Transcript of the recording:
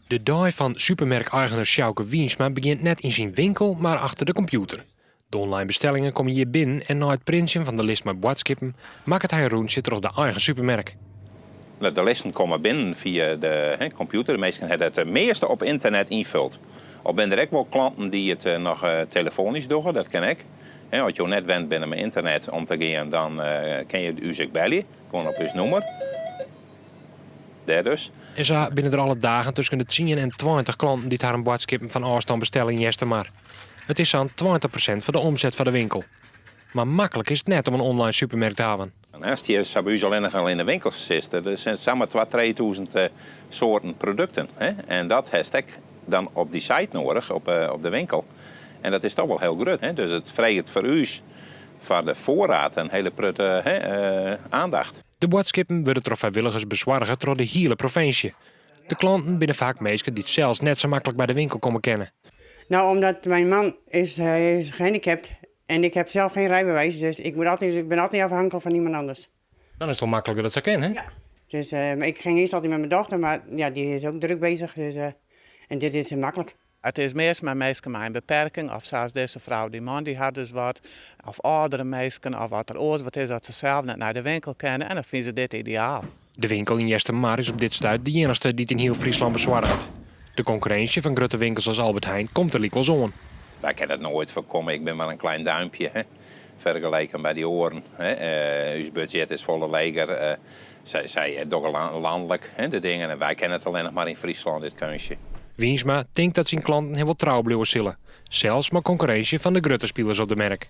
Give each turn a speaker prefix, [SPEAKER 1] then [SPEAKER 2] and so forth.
[SPEAKER 1] De dei fan supermerkeigener Sjouke Wiersma begjint net yn syn winkel, mar achter de kompjûter. De online bestellingen komme hjir binnen en nei it printsjen fan de list mei boadskippen makket hy in rûntsje troch de eigen supermerk.
[SPEAKER 2] De listen komme binnen fia de kompjûter. De minsken hawwe it measte op ynternet ynfuld. Al binne der ek wol klanten dy't it noch telefoanysk dogge, dat kin ek. As jo net wend binne mei ynternet om te gean, dan kinne jo ús ek belje, gewoan op ús nûmer. Dêr dus.
[SPEAKER 1] En sa binne der alle dagen tusken de 10 en 20 klanten dy't harren boadskippen fan ôfstân bestelle yn Eastermar. It is sa'n 20% fan de omset foar de winkel. Mar maklik is it net om in online supermerk te hawwen.
[SPEAKER 2] As je sa by ús allinnich al yn de winkels sitst, der sind samar twa, 3000 soarten produkten. Hè? En dat hast ek dan op dy site noadich, op de winkel. En dat is toch wol hiel grut. Hè? Dus it freget foar ús, foar de foarried, in hiele protte, hè, aandacht.
[SPEAKER 1] De boadskippen wurde troch frijwilligers besoarge troch de hiele provinsje. De klanten binne faak minsken dy't sels net sa maklik by de winkel komme kinne.
[SPEAKER 3] Nou, omdat mijn man is, hij is gehandicapt en ik heb zelf geen rijbewijs, dus ik ben altijd afhankelijk van iemand anders.
[SPEAKER 1] Dan is it wol makliker dat sa kin, hè?
[SPEAKER 3] Ja. Dus ik ging eerst altijd met mijn dochter, maar ja, die is ook druk bezig. Dus, en dit is makkelijk.
[SPEAKER 4] It is meast mei minsken mei in beperking, of sa as dizze frou, dy man dy hat dus wat, of âldere minsken, of wat der oars wat is dat se sels net nei de winkel kinne en dan fine se dit ideaal.
[SPEAKER 1] De winkel yn Eastermar is op dit stuit de iennichste dy't yn hiel Fryslân besoarget. De konkurrinsje fan grutte winkels as Albert Heijn komt der lykwols oan.
[SPEAKER 2] Wy kinne it noait foarkomme, ik bin mar in klein duimpje, hè, fergeleken by dy oaren. Hè. Us budzjet is folle leger. Sy dogge lanlik, hè, de dingen en wy kinne it allinnich mar yn Fryslân, dit keunstje.
[SPEAKER 1] Wiersma tinkt dat syn klanten him wol trou bliuwe sille, sels mei konkurrinsje fan de grutte spilers op de merk.